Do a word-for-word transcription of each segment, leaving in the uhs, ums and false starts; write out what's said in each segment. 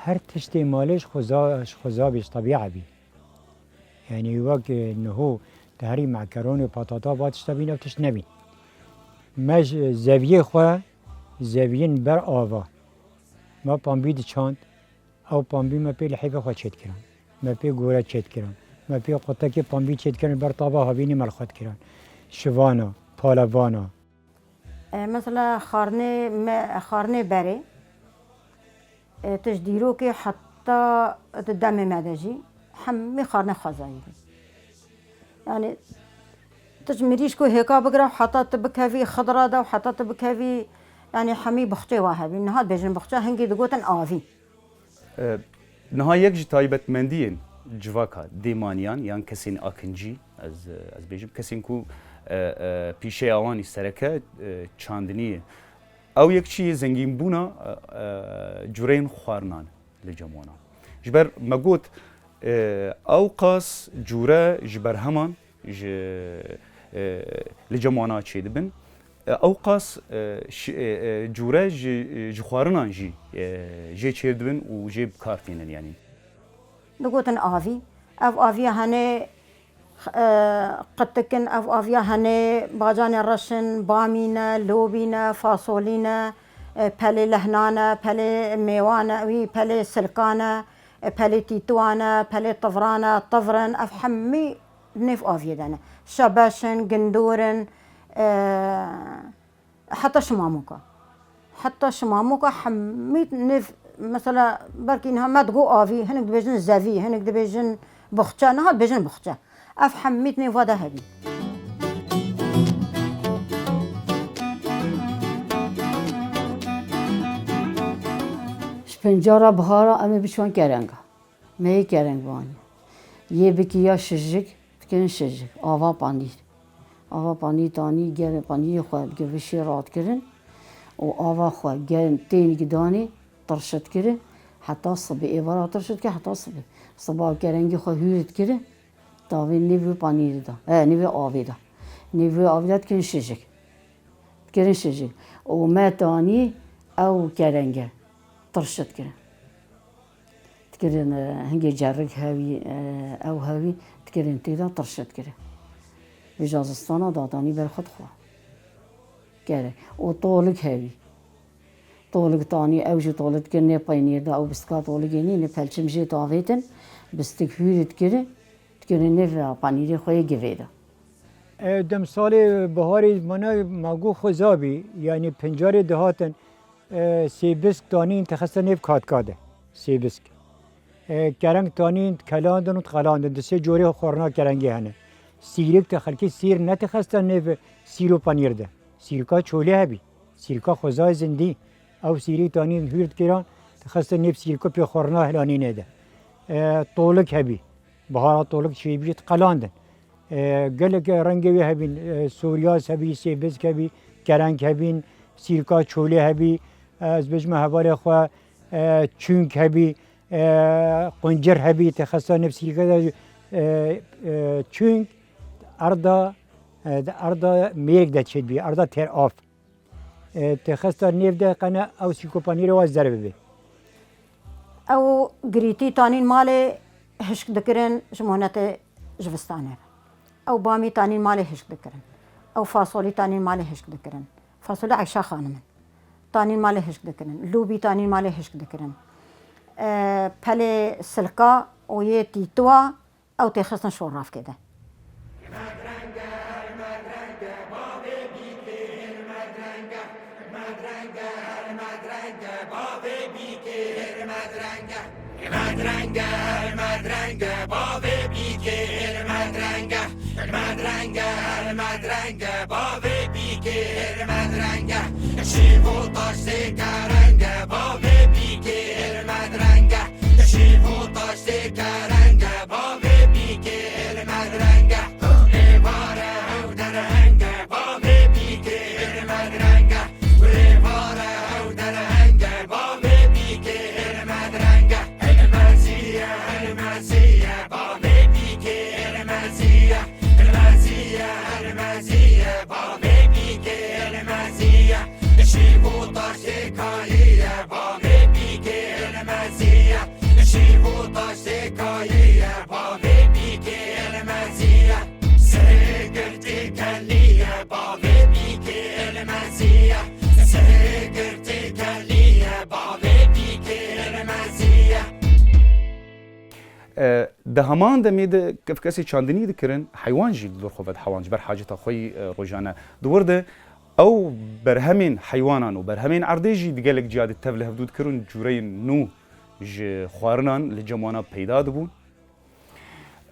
Her tiştê malê ji xweza, ji xweza bî, ji tebîa bî. Yanî wek, e, niho te herî mekeronê, patata, va tişta bîn, ew tişt nebîn. Me ji zeviyê xwe, zeviyin ber ava. Me pambî diçand, ew pambî me pê lihêfê xwe çêdikirin. Me pê gore çêdikirin. Me pê qutekê pambî çêdikirin, ber tava havînê me li xwe dikirin. Şivana, palevana. E, mesela xarnê me, xarnê berê, e, tu ji dîrokê heta di demê me de jî hemî xarnê xwezayî bû. Yani tu ji mirîşko hêka bigire û heta tu bikevî xidra de û heta tu bikevî, yani hemî bixçê wa hebî. Niha dibêjin bixçe, hingî digotin avî. E, niha yek ji taybetmendiyên civaka dêmaniyan yan kesên akincî, ez, ez bêjim, kesên ku, e, e, pîşeya wan î sereke, e, çandinî ye. Ew yek çi ye, zengînbûna, e, e, cureyên xwarinan li cem wana. Ji ber me got, e, ewqas cure ji berheman ji, e, li cem wana çêdibin. E, ewqas, e, şi-, e, e, cûre ji, ji xwarinan jî, e, jê çêdibin û jê bi kar tînin, yanî. Digotin avî. Ev aviya hene, e, qitikin, ev aviya hene, bacanê reş in, bamî ne, lobî ne, fasolî ne, e, pelê lehna ne, pelê mêwa ne, wî pelê silka ne, e, pelê tîtuwa ne, pelê tivra ne, tivr in, ev hemî nêv aviyê de ne. Şebeş in, gindor in, e, heta şimamoka. Heta şimamoka hemî nêv, mesela, belkî niha me digo avî, hinek dibêjin zevî, hinek dibêjin bixçe, niha dibêjin bixçe. Ev hemî nêva de hebî. Ji pencara bihara em ê biçin kerenga. Me yê kereng banî. Yê bikî ya şijik, dikirin şijik. Ava panîr. Ava panîr tanî, gelin panîrê xwe bi givişê radikirin û ava xwe gelin tênik danê tirşit kirin. Heta sibê, êvara tirşit kir heta sibê. Siba kerengî xwe hûr dikirin. Tavê nêv wê panîrê de, e, nêv wê avê de. Nêv wê avê de dikirin şijik. Dikirin şijik. Û me tanî ew kerenge tirşit kirin. Dikirin, e, hingê cerik hewî, e, ew hewî, dikirin tê de tirşit kirin. Vêca zistana dadanî ber xwe dixwe. Kerek. Û tolik hewî. Tolik tanî, ew jî tolik dikirin nê peynîr de, ew bistika tolikê nî, nê pelçim jê davêtin, bistik hûrî dikirin, dikirin nê vira panîrê xwe yê givê de. E, demsalê biharê mana ma got xweza bî, yanî pencarê dihatin, e, sêbisk tanîn dixistin nêv katka de, sêbisk. E, kereng tanîn dikelandin û dixelandin, di sê corê xwarina kerengê hene. Sîrik de xelkê sîr nedixistin nêv sîr û panîr de. Sîrika çolê hebî, sîrika xwezayê zindî. Ew sîrî tanîn hûr dikiran, dixistin nêv sîrika pê xwarina hilanînê de. E, tolik hebî, bihara tolik çêbî diqelandin. E, gelek rengê wê hebîn, e, soryaz hebî, sêbisk hebî, kereng hebîn, sîrka çolê hebî, e, ez bêjime hevalê xwe, e, çûnk hebî, e, quncir hebî, te xesta nêv sîrke de, e, e, çûnk erda, e, di erda mêrik de çêdibî, erda têr av. E, te xesta nêv de qene ew sîrko panîrê wa zer bibê. Ew girîtî tanîn malê hişk dikirin ji monetê jivistanê re. Ew bamî tanîn malê hişk dikirin. Ew fasolî tanîn malê hişk dikirin. Fasolî Eyşa Xanim in. Tanîn malê hişk dikirin. Lûbî tanîn malê hişk dikirin. E, pelê silka û yê tîtuwa ew têxistin şoravkê de. Medrenge, medrenge, bavê bîkê, medrenge. Medrenge, medrenge, bavê bîkê, medrenge. Medrenge, medrenge, bavê bîkê, medrenge. Şîv û taştê kerenge, bavê bîkê, medrenge. Şîv û taştê kerenge, bavê bîkê, medrenge. Êvare ew derhenge, bavê bîkê, medrenge. Rêvare ew derhenge, bavê bîkê, medrenge. Hilmeziye, hilmeziye, bavê bîkê, hilmeziye. Hilmeziye, hilmeziye, bavê bîkê, hilmeziye. Şîv û taştê kayî ye, bavê bîkê, hilmeziye. Di heman demê de kevkesê çandinî dikirin, heywan jî li dor xwe vedihewand ji ber haceta xwe yî, e, rojane. Di wir de ew berhemên heywanan û berhemên erdê jî di gelek ciya de tev li hevdû dikirin, cûreyên nû ji xwarinan li cem wana peyda dibûn.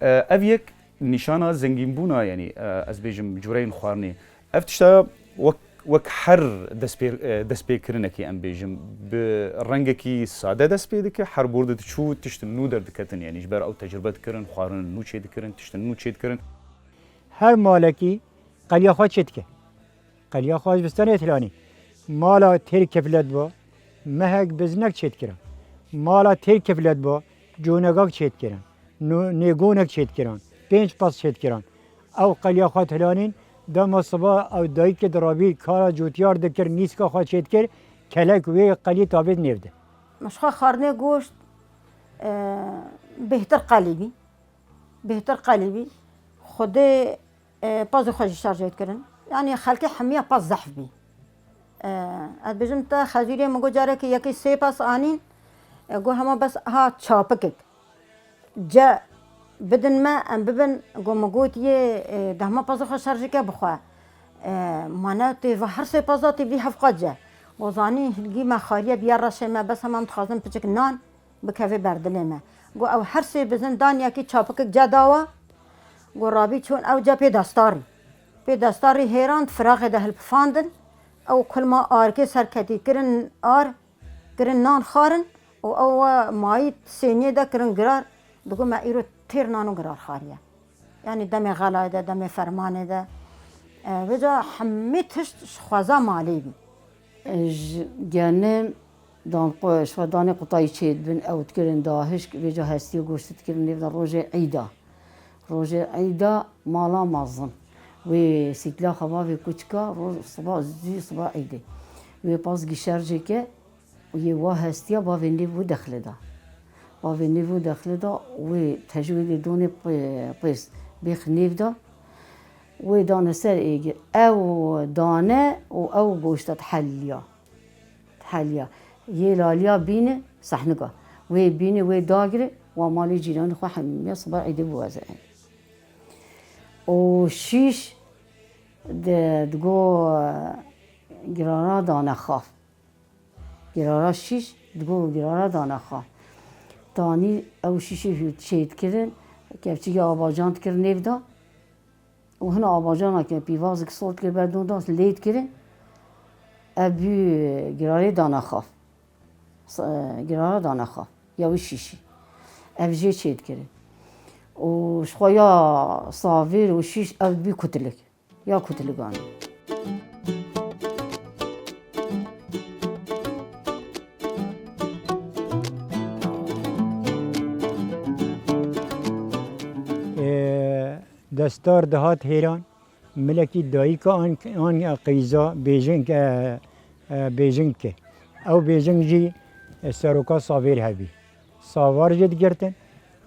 E, ev yek nîşana zengînbûna, yanî, e, ez bêjim cûreyên xwarinê. Ev tişta wek, wek her destpê-, e, destpêkirinekê, em bêjim, bi rengekî sade dest pê dike. Her bor de diçû tiştin nû derdiketin, yanî ji ber ew tecrube dikirin, xwarin nû çêdikirin, tiştin nû çêdikirin. Her malekî qeliya xwe çêdike. Qeliya xwe ji bistanê tilanî. Mala têr keflet ba, mehek biznek çêdikirin. Mala têr keflet ba, conegak çêdikirin. Nu-, nêgonek çêdikirin. Pênc pas çêdikirin. Ew qeliya xwe tilanîn, dema siba ew dayikê dirabî kara cotiyar dikir, nîska xwe çêdikir, kelek wê qelî tavêt nêv de. Ji xwe xwarinê goşt, e, bêhtir qelî bî. Bêhtir qelî bî. Xwedê e, pazê xwe jî şerjê dikirin. Yanî xelkê hemiya paz zehf bî. E, ez bêjim te xezûriyê min got carekê yekê sê pas anîn, e, got hema bes ha çapikek. Ce bidin me, em bibin, got min gotiye, e, dehma pazê xwe şerjê ke bixwe. E, mane tê ve her sê paza tê vî hevqa ce. Got zanî hilgî me xariye biya reşê me, bes hema em dixwazin piçik nan. Bikeve ber dilê me. Got, ew her sê bizin dan yekî çapikek ce dawa. Got, rabî çûn ew ce pê destarî. Pê destarî hêrand, firaxê de hilpifandin. Ew kulma arkê serketî kirin ar, kirin nan xarin û ew we mayî sêniyê de kirin girar. Digot, me îro têr nan û girar xariye. Yanî demê xelayê de, demê fermanê de, e, vêca hemî tişt ji xweza malê bî. Ji genim dan xwe, ji xwe danê qutayî çêdibin, ew dikirin dahişk, vêca hestiyê goşt dikirin nêv de rojê Îda. Rojê Îda mala mezin. Wê sîtlaxa bavê kuçika roj siba zû siba Îdê. Wê pazgî şerjê ke, Yê wa hestiya bavê nêv û dexlê da. Bavê nêv û dexlê da, wê tejwîdê donê pê-, pês bêx nêv da. Wê dane ser êgir. Ew dane û ew goşta diheliya. Diheliya. Yê laliya bîne sehnika. Wê bîne, wê dagire, wa malê cîranê xwe hemiya siba êdê biweze. Û şîş di, digo girara dane xaf. Girara şîş, digo girara dane xwe. Tanî ew şîşê hû çêdikirin, kevçikê abacan dikirin nêv de. Û hina abacana ke pîvazek sol dikir ber don da lê dikirin. Ev bû girarê dane xwe. S-, girara dane xwe. Ya wî şîşî. Ev jê çêdikirin. Û ji xwe ya savêr û şîş ev bû kutilik. Ya kutiligan. Ê, destar dihat hêran, milekî dayika an, an qeyza bêjing, e, e, bêjing ke. Ew bêjing jî, e, seroka savêr hebî. Savar jê digirtin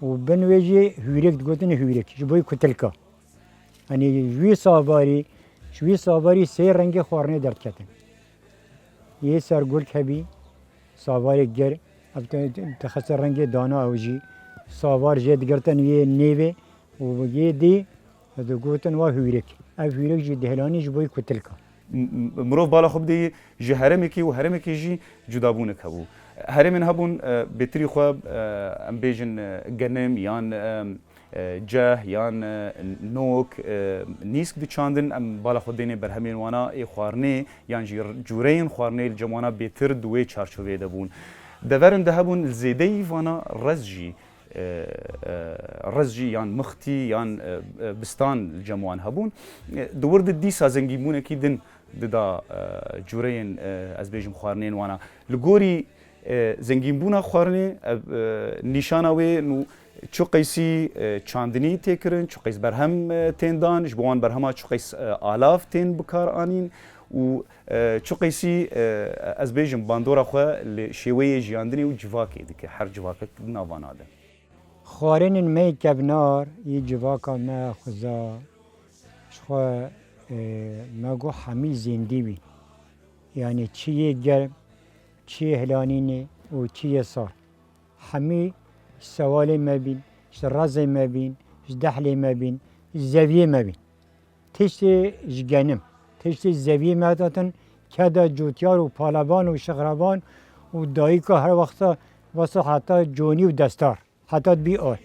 û bin wê jî hûrek digotin hûrek, ji bo kutilka. Yanî ji wî savarî, ji wî savarî sê rengê xwarinê derdiketin. Yê sergulk hebî, savarê gir, ev te-, te-, dixiste rengê dana ew jî. Savar jê digirtin yê nêvê û yê dî digotin wa hûrek. Ev hûrek jî dihelanî ji bo kutilka. M-, m-, mirov bala xwe bideyî ji herêmekî û herêmekî jî cudabûnek hebû. Herêmên hebûn, e, bêtirî xwe, e, em bêjin, e, genim yan, e, e, ceh yan, e, nok, e, nîsk diçandin, em bala xwe dênê berhemên wana ê xwarinê yan jî cûreyên xwarinê li cem wana bêtir di wê çarçoveyê de bûn. Deverin de hebûn li zêdeyî vana rez jî, e, e, rez jî yan mixtî yan, e, e, bistan li cem wan hebûn. E, di wir de dîsa zengînbûnekî din dida, e, cûreyên, e, ez bêjim xwarinên wana. Li gorî, e, zengînbûna xwarinê, e, e, nîşana wê nû çi qeysî, e, çandinî tê kirin, çi qeys berhem, e, tên dan, ji bo wan berhema çi qeys, e, alav tên bikar anîn û, e, çi qeysî, e, ez bêjim bandora xwe li şêweyê jiyandinê û civakê dike, her civakek di navana de. Xwarinên me yê kevnar yê civaka me xuza ji xwe, e, me got hemî zêndî bî. Yanî çi yê germ, çi yê hilanînê û çi yê sar. Hemî sewalê me bîn, Ji rezê me bîn, ji dehlê me bîn, ji zeviyê me bîn. Tiştê ji genim, tiştê zeviyê me datin, keda cotyar û paleban û şixreban û dayika her wexta wesa heta conî û destar, heta dibî ay.